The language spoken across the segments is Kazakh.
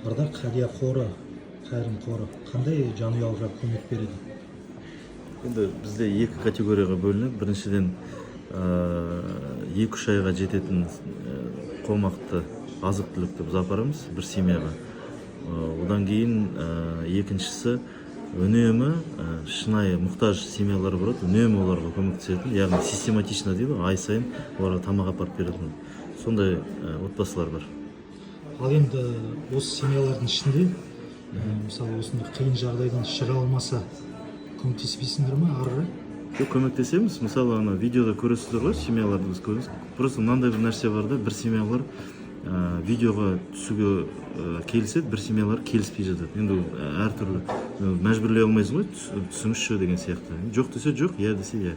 Ардақ Хадия қоры, қайырым қоры қандай жанұяларға көмек береді? Енді бізде екі категорияға бөлінеді. Біріншіден, 2-3 айға жететін қомақты азық түлікті біз апарамыз бір семьяға. Одан кейін екіншісі, үнемі шынайы мұқтаж семьялар болады, үнемі оларға көмектесетін, яғни систематично дейді ғой, ай сайын оларға тамақ апарып беретін сондай отбасылар бар. Ал енді осы семьялардың ішінде мысалы, осындай қиын жағдайдан шыға алмаса, көмектеспейсіңдер ма ары қарай? Жоқ, көмектесеміз. Мысалы, ана видеода көресіздер ғой, семьяларды біз көреміз. Просто мынандай бір нәрсе бар да: бір семьялар видеоға түсуге келіседі, бір семьялар келіспей жатады. Енді ол әртүрлі, мәжбүрлей алмайсың ғой, түсіңізші деген сияқты. Жоқ десе жоқ, иә десе иә.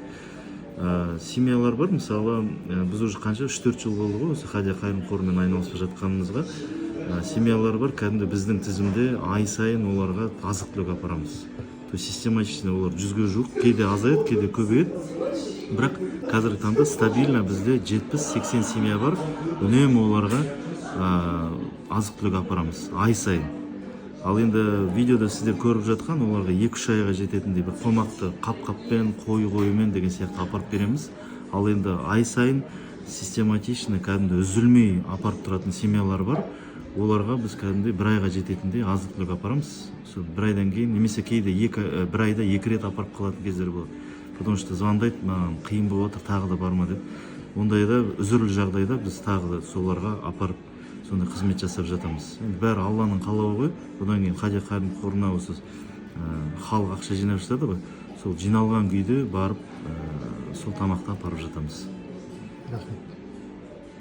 Семьялар бар, мысалы, біз уже қанша, 3-4 жыл болды ғой осы Хадия қайырым қорымен айналысып жатқанымызға. Семьялар бар, кәдімгі біздің тізімде, ай сайын оларға азық түлік апарамыз, то есть систематично. Олар 100-ге жуық, кейде азаяды, кейде көбейеді, бірақ қазіргі таңда стабильно бізде 70-80 семья бар, үнемі оларға азық түлік апарамыз ай сайын. Ал енді видеода сіздер көріп жатқан, оларға 2-3 айға жететіндей бір қомақты қап қаппен, қой қойымен деген сияқты апарып береміз. Ал енді ай сайын систематично, кәдімгі үзілмей апарып тұратын семьялар бар, оларға біз кәдімгідей бір айға жететіндей азық түлік апарамыз. Сол бір айдан кейін немесе кейде бір айда екі рет апарып қалатын кездер болады, потому что звондайды: «Маған қиын болып жатыр, тағы да бар ма?» – деп. Ондайда, үзірлі жағдайда біз тағы да соларға апарып, сондай қызмет жасап жатамыз. Енді бәрі Алланың қалауы ғой. Одан кейін Хадия қайырым қорына осы халық ақша жинап жатады ғой, сол жиналған күйде барып сол тамақты апарып жатамыз. Рахмет.